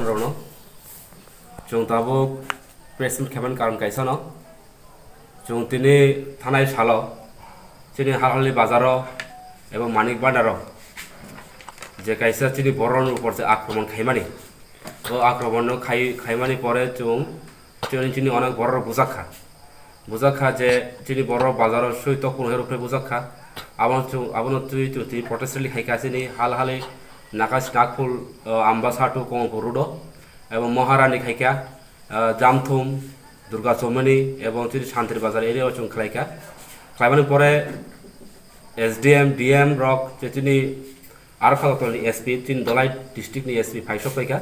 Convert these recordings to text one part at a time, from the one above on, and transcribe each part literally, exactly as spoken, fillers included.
Rokno chwng tabuk press meet khaimani karon kaisa no, chwng tini thanai salo chini Halhali bazaro ebong Manik Bhandaro je kaisa chini borokni upor je akromon khaimani, o akromon no khai khaimani pore chwng chini chini onek borok rok bujak kha. Bujak kha je chini borok bazaro sui tok phunukhe rwphre bujak kha. Abono chwng, abono twi chwng twi protest rally khai kha chini Halhali Nakash Nagpur, o, Ambasa to Kongpur road o, ebong Maharani khai kha, o, Jamthum, Durga Chomani ebong chini Santri Bazar area o chwng khlai kha. Khlaimani pore S D M, D M rok je chini Aro kha Dottorni S P, chini Dholai district ni S P phai sok phaikha.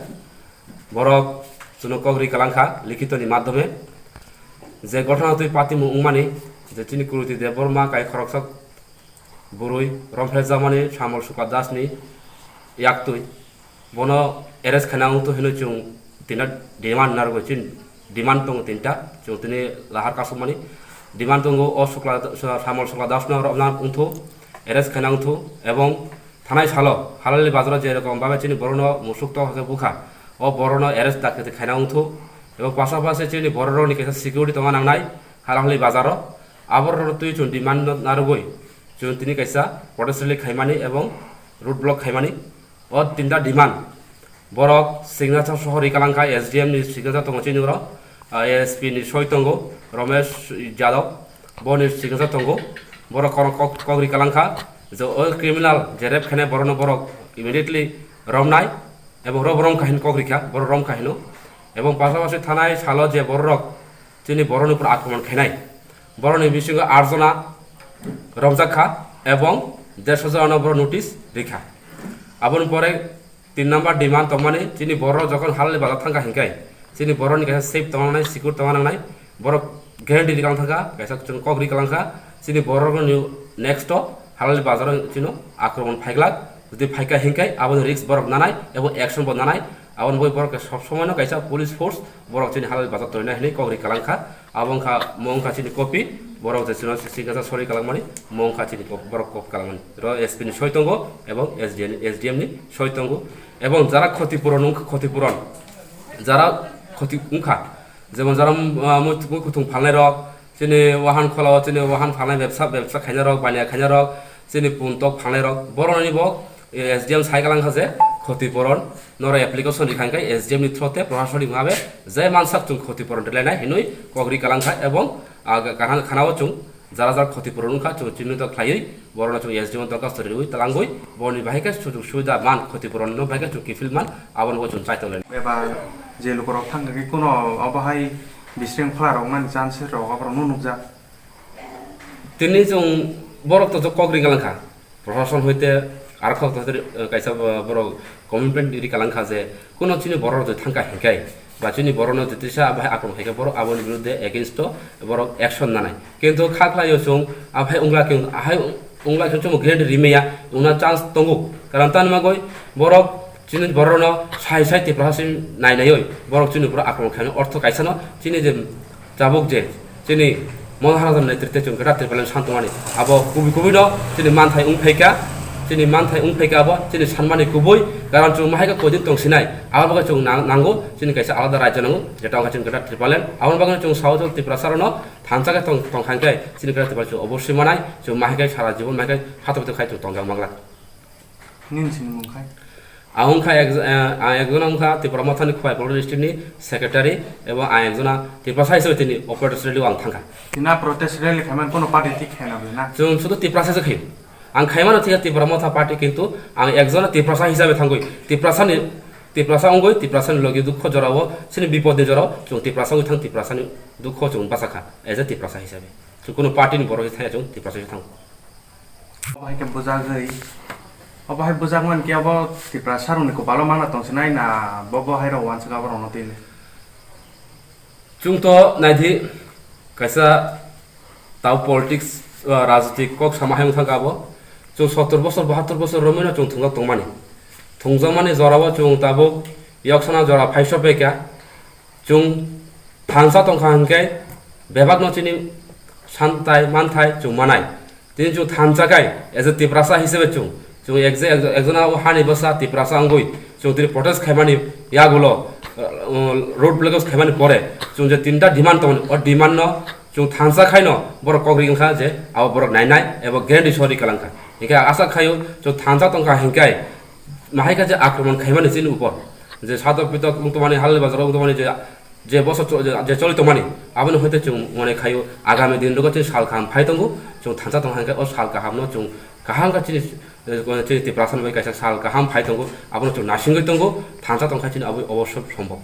Borok chwngno kok ri kalang kha likhitoni madhyome. Je ghotona twi patimung wngmani, je chini Kruti Debbarma kai khoroksa bwrwi romphrejakmani Samol Sukla Das ni yaktwi. Bono arrest khaina wngthu hino chwng tinta demand narwgwi chini demand tongo tinta. Chwng tini lahar kasukmani demand tongo o Sukla, Samol Sukla Das no romna wngthu, arrest khaina wngthu ebong Thanai salo Halhali bazaro je rokom babe chini borokno musuk tok hake bukha, o borokno arrest dakti khaina wngthu, ebong pasapasi chini bororokni kaisa security tongna nangnai Halhali bazaro. Aborokno twi chwng demand no narwgwi chwng tini kaisa protest rally khaimani ebong road block khaimani. O tinta demand borok signature soho ri kalang kha, S D M ni signature tongo chini oro, ah, A S P ni soi tongo Romesh Yadav, boni signature tongo. Borok kono kok, kok ri kalang kha je o criminal je rape khainai borokno borok immediately romnai, ebong ro-, rom kahin kok ri kha, borok rom kahino. Ebong pasapasi thanai salo je borok chini borokni upor akromon khainai, borokni bisingo aat jona romjak kha ebong dersho jona borok notice ri kha. Aboni pore tin number demand tongmani, chini borok jokon Halhali bazar thangkha hinkai, chini borokni kaisa safe tongna nangnai, secure tongna nangnai, borok guarantee ri kalang thangkha, kaisa chwng kok ri kalang kha, chini borokni next o Halhali bazar chino akromon phaiglak, jodi phaikha hinkai aboni risk borok nanai ebong action bo nanai, aboni bagwi borok sob somoino kaisa police force borok chini Halhali bazar torinai hinwi kok ri kalang kha. Abo wngkha, mo wngkha chini copy, borok je chwngno signature sori kalangmani, mo wngkha chini cop-, borok copy kalangmani. Ro S P ni soi tongo, ebong S D M ni, S D M ni soi tongo, ebong jara khoti puron wngkha, khoti puron, jara khoti wngkha, jemon jara, ah, mui, mui kuthung phalnai rok, chini wahan kholao, chini wahan phalnai bebsa, bebsa khainai rok, baniya khainai rok, chini pun tok phalnai rok, borokni bo S D M sai kalang kha je khoti puron, noro application ri kha hingkai S D M ni through te proshasoni mungha be je mansak chwng khoti puron rwlainai hinwi kok ri kalang kha ebong, ah, kaham khana o chwng jara jara khoti puron wngkha chwng chini to khlaiwi borokno chwng S D M o dorkhasto riwi talangwi boroni bahai khe sujug subida man khoti puron no bahai khe chwng kiphil man abono bo chwng chaitok lai. Eba je lukurok thang khe kuno obo hai bising phala rok nani chance rok oborok no nukjak. Tini chwng borok to kok ri kalang kha. Proshashan hoite aro khok hoite, eh, kaisa bo-, borok commitment ri kalang kha je kuno chini borok rok thangkha hinkai ba chini borok no jotisa abo hai akromon khaikha borok aboni biruddhe against o borok action nanai. Kintu kha khlai o chwng abo hai wngla khe, ahai wngla khe chwng guarantee ri maya wngna chance tongo. Karon tani bagwi borok chini borok no sai sai Tiprasa sim nai naiwi borok chini borok akromon khaina ortho kaisa no chini je Tabuk je chini Maharajani netrite chwng kwtal Tripura ni santongmani, abo kubui kubui no chini manthai wng phaikha, chini manthai wng phaikha abo chini sanmani kubui, karon chwng mahai khe koidin tongsinai, abo bagwi chwng nang-, nango chini kaisa alada rajya nango, jeta wngkha chini kwtal Tripura land. Aboni bagwi chwng sao chwng Tiprasa rokno thansa khe tong-, tongkha hwnkhe chini kwtal Tripura chwng oboswi manai, chwng mahai khe sara jibon mahai khe hathobai tongkhai chwng tongjak manglak. Nini sini mung khai? Ang wngkha ek-, eh, ang ekjon wngkha Tipra Mothani Khowai Polkra district ni secretary, ebong ang ekjona Tiprasa hisabe tini o protest rally o ang thangkha. Tina protest rally khaiman kono party thik khaina bwle na? Chwng sudu Tiprasa se khayo. Ang khaimano thikha Tipra Motha party, kintu ang ekjona Tiprasa hisabe thangwi Tiprasa ni, Tiprasa wngwi Tiprasa ni logi dukho jorao, chini bipod ni jorao chwng Tiprasa wngwi thang, Tiprasa ni dukho chwng bachakha as a Tiprasa hisabe. Chwng kono party ni borok se thaya, chwng Tiprasa se thango. Obo hai khe bujagwi, obo hai bujak man khe obo Tiprasa rokni kopalo mana tongsinai na bobo hai rok uansuk abo rokno twi le? Chwng to naidi kaisa tau politics, ah, rajnitik kok sama hai wngthang kha abo. Chwng sottor bosor, bahattor bosor romwi no chwng thwngjak tongmani. Thwngjakmani jorao chwng tabuk yoksana jora phaiso phaikha. Chwng thansa tongkha hwnkhe bebakno chini santai manthai chwng manai. Tini chwng thansa khai as a Tiprasa hisabe chwng Chwng ekje-, ekjona o hani bwsa Tiprasa wngwi chwng tini protest khaimani yagulo, uh, road blockage khaimani pore chwng je tinta demand tongmani, o demand no chwng thansa khaino borok kok ri wngkha je abo borok nainai eba guarantee sori kalangkha. Hinkhe asa khaio chwng thansa tongkha hinkhai mahaikha je akromon khaimani chini upor je sadok pitok wng tongmani, halal bazaro wng tongmani je je bosor cho-, je, je choli tongmani, aboni hoite chwng mone khaio, agami din rogo chini sal kaham phai tongo, chwng thansa tong hai khe o sal kaham no chwng kaham khe chini, eh, chini Tiprasa ni bai kaisa sal kaham phai tongo, abono chwng nasingwi tongo, thansa tong kha chini abo obosso sombhob.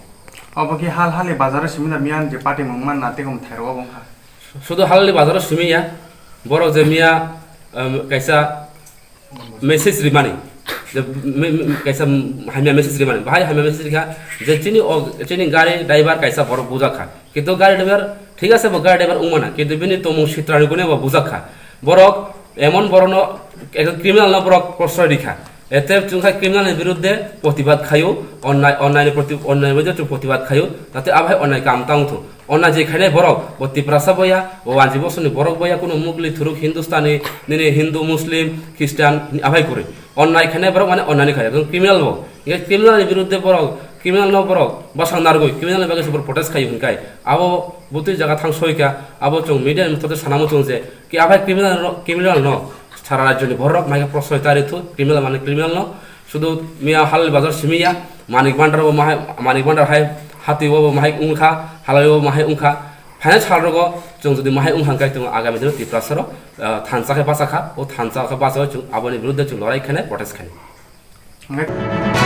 Obo khe hal hali bazar o simi da miyan je party mung man na tei kom thairo obo wngkha. Sudu hal hali bazar o simi ya, borok je miya, em, kaisa message rimani, je me-, me-, kaisa hamya message rimani, bahai hamya message rikha je chini o, chini gari driver kaisa borok bujak kha, kintu gari driver thik ase, bo gari driver wngmana, kintu bini tomung sitrani gune bo bujak kha. Borok emon borokno, ekta criminal no borok proshroy rikha, ete chwngkha criminal ni biruddhe protibad khaio, onnai, onnai ni proti-, onnai ni biruddhe chwng protibad khaio, jate abai onnai kam tang thung. Onnai je khainai borok, bo Tiprasa boya, bo wanji bosoni borok boya, kuno Mugli, Thuruk, Hindustani, nini Hindu, Muslim, Christian, abai kwrwi. Onnai khainai borok mane onnai ni khai, ekdom criminal bo. Hinkhe criminal ni biruddhe borok, criminal no borok bwsang narwgwi, criminal ni bagwi se borok protest khai hwnkhai. Abo butwi jaga thang soi kha, abo chwng media ni mothote sana muchung je, ki abai criminal no, criminal no sara rajyo ni borok mai khe proshroy ta ri thu, criminal mane criminal no. Sudu miya halal bazar simi ya, Manik Bhandar bo mahai, Manik Bhandar hai hati bo mahai wngkha, halai bo mahai wngkha. Phainai sal rogo chwng jodi mahai wngkha hwnkhe chwng agami dino Tiprasa rok, ah, thansa khe bacha kha, o thansa khe bacha chwng aboni biruddhe chwng lorai khainai, protest khainai. Hwnkhe